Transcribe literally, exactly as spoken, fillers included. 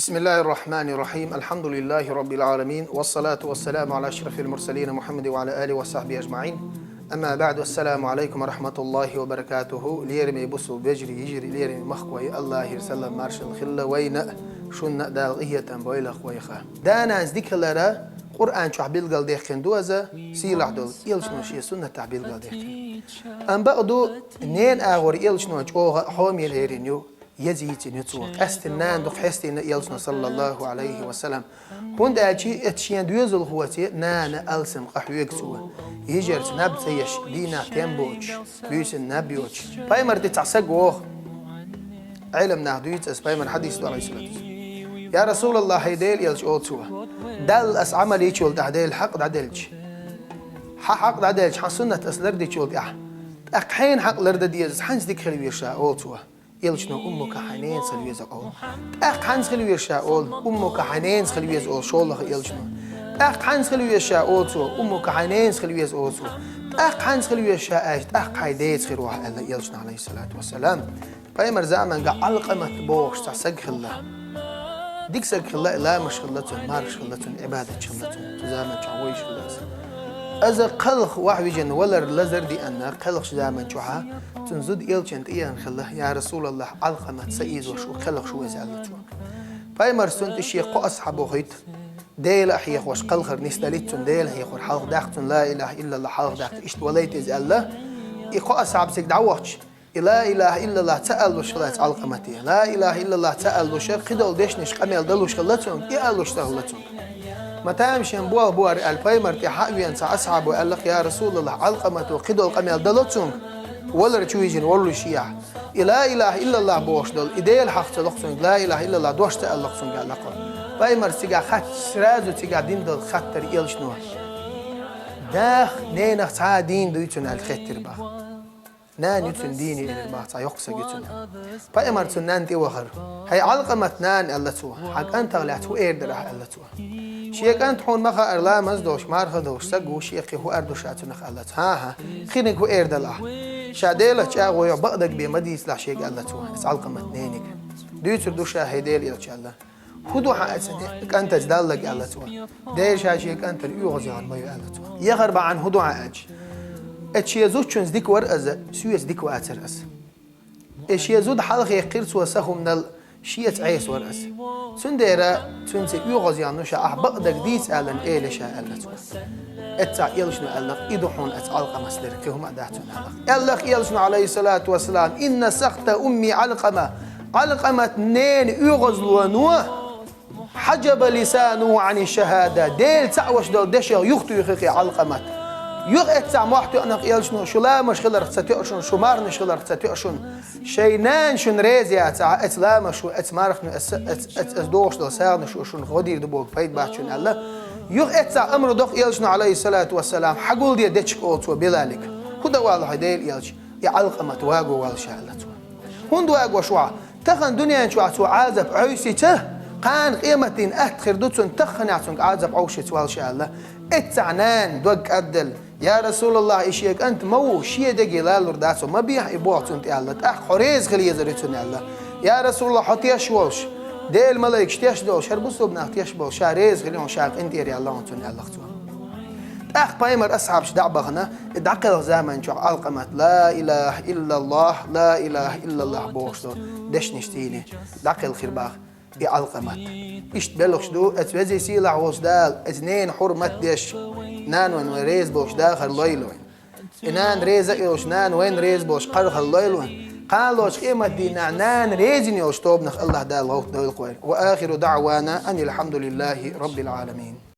بسم الله الرحمن الرحيم. الحمد لله رب العالمين. والصلاة والسلام على أشرف المرسلين محمد وعلى آله وصحبه أجمعين. أما بعد. السلام عليكم ورحمة الله وبركاته. Лераме бусу бежри, йижри, лераме махкой, Аллахьир салам маршал хилла вайна, шунна Дала къиятан бойлах вайха. Дананс дикалара Къуръан чохь билгалдехкин ду аза, сийлахь долу элчано шен суннатахь билгалдехкин. Ам бакъду, нен агӀор элчано чӀогӀа хьоме лерина ю, еза йийцина ю цо. Къаьстина нана дукха хьестина элчано, саллаллаху алейхи ва саллам. ХӀунда аьлча эцу шен доьзалхоца нана алсам къахьоьгу цо. Йижарца наб ца еш, дийнахь тем боцуш, буьйсанна наб йоцуш. Пайхамар тӀе цхьа саг воху. Ӏелам нах дуьйцу аса, пайхамар хьадис ду, алейхиссалату вассалам. Я Расулаллах, хьай Дела элча, олу цо. Далла аса Ӏамал йича йолу тӀехь Дела хьакъ дӀаделча. Хьан хьакъ дӀаделча, хьан суннат аса лардича йолу тӀехь. ТӀаккха хьайна хьакъ лардан деза, хьанца дика хила веза ша, олу цо. Элчано уммука хьайн ненас хила веза олу. ТӀаккха хьанца хила веза ша олу, уммука хьайн ненас хила веза олу, шолгӀа элчано. ТӀаккха хьанца хила веза ша олу цо, уммука хьайн ненас хила веза олу цо. ТӀаккха хьанца хила веза ша аьлча, тӀаккха хьайн деца хир ву хьан аьлла элчано, алейхиссалату вассалам. Пайхамар заманга Ӏалкъамат бохуш цхьа саг хилла. Дика саг хилла, и ламаш хилла цуьнан, мархаш хилла цуьнан, Ӏибадатча хилла цуьнан, цу заман чохь вуйш хилла аса. Аза кхалха вахь вижина валар лазар дианна, кхалхаш заман чохьа, цуьнан зуда элчан тӀеян хилла, я Расулаллах, Ӏалкъамат са ийзош ву, кхалхаш ву иза аьлла цо. Пайхамар цунна тӀе шен кхо асхьабо хӀуьйту, Дела а хьехош, кхалхар нисдалийта цунна, Дела хьехор хьалха даккха цунна, ла илаха иллаллах хьалха даккха, иштта валайта иза аьлла. И кхо асхьаб цига дӀавахча, и ла илаха иллаллах ца аллуш хилла аса Ӏалкъамате. Ла илаха иллаллах ца аллуша, кхидолу дешнаш къамел далуш хилла цунга, и аллуш ца хилла цунга. Ма тамашийна болх бу хӀара аьлла, пайхамар тӀе хьа а веана цхьа асхьабо аьлла-кх, я Расулаллах, Ӏалкъамато кхидолу къамел дало цунга, валар чу вижина воллушехь. И ла илаха иллаллах бохуш долу, и Дела хьаха ца ло-кх цунга, ла илаха иллаллах дош ца алло-кх цунга аьлла-кх. Пайхамар цигахь хатта, сразу цигахь дина долу хаттар элчано. Даха, ненах цхьа а дийна дуй цуьнан аьлла хеттира бах. Нана ю цуьнан дийна элира бах, цхьа йоккха саг ю цуьнан. Пайхамар цуьнан нанна тӀе вахара. Хьай Ӏалкъамат нана, аьлла цо, хьан кӀантах лаьцна хӀун эр дара ахь, аьлла цо. Шен кӀанта хьуна ма хаара, ламаз долуш, марха долуш саг ву, шен кхин хӀун эр ду ша цунах, аьлла цо. ХӀан-хӀа, кхиниг хӀун эр дала ахь? Ша Делаца чӀагӀо йо, бакъдерг бен ма дийцалахь шега, аьлла цо, аса Ӏалкъамат нениг. Дуьйцур ду ша, хӀай Дела элча, аьлла. ХӀун ду хьан аса кӀантаца даллаг, аьлла цо. Дера ша шен кӀантана оьгӀаз яхана ма ю, аьлла цо. Яхар бахьана хӀун ду хьан аьлча, эцу шен зудчунца дика вара аса, соьца дика вацара аса. И шен зуда хьалхаэккхира цо сан хӀуманал, шеца Ӏеса вара аса. Цундела цуьнца оьгӀаз яхна ю ша, ахь бакъдерг дийца аларна эли ша, аьлла цо. Эццахь элчано аьлла-кх, и ду хьуна аса Ӏалкъамас дерг, кхин хӀума а дац цуьнан аьлла-кх. Аьлла-кх элчано, алейхиссалату вассалам, инна сахта умми Ӏалкъама, Ӏалкъамат ненан оьгӀазлоно хьаджаба лисануху Ӏани шахада, Дела цхьаъ волуш долу дешах юхатуьйхира-кх и Ӏалкъамат. Юха эццахь мохь тоьхна-кх элчано, шу ламаш хиларх ца тоьа шуна, шу марханаш хиларх ца тоьа шуна. Шайн нана шуна реза яцахь, эцу ламашу, эцу мархано, эцу, эцу, эцу, эцу дохуш долу сагӀанашо шуна гӀо дийр ду боху пайда бац шуна аьлла. Юха эццахь амру доккху элчано, алейхиссалату вассалам, хьагулде дечиг, олу цо Билалига. ХӀун дан валла хьо, Дела элча? И Ӏалкъамат ваго валла ша, аьлла цо. ХӀунда вагош ву хьо? Тахана дуьнен чохь цо Ӏазап Ӏойсийча, кхана къематдийнахь атта хир ду цунна, тахханехь цунга Ӏазап Ӏовшийца валла ша аьлла. Эццахь нана дог кӀадделла: «Я Расулаллах, и шен кӀант ма ву, шен деге лалур дац хьо, ма бехьа и болх цунна тӀе», аьлла. «ТӀаккха хьо реза хила езар ю цунна», аьлла. «Я Расулаллах, хьо теш волуш, Делан малайкаш теш долуш, хӀара бусулба нах теш болуш, ша реза хила ю хьуна, ша къинтӀера яьлла хьуна цунна», аьлла-кх цо. ТӀаккха пайхамар асхьабаш дӀа а бахана, и дӀакхелха заман чохь Ӏалкъамат: «Ла илаха иллаллах, ла илаха иллаллах», бохуш долу дешнаш дийна, дӀакхелхира бах и Ӏалкъамат. Иштта белхаш ду, эцу везий сийлахь волчу Дала, эцу ненан хьурмат деш, нана вайн вайн реза болуш дахар лойла вайн. И нана реза а йолуш, нана вайн реза болуш кхархар лойла вайн. Кхана лоцу къематдийнахь нана резина йолуш тобанах Аллах Дала гӀовттадойла-кх вай. Ва ахиру даъвана анил хьамдулиллахи раббил Ӏаламин.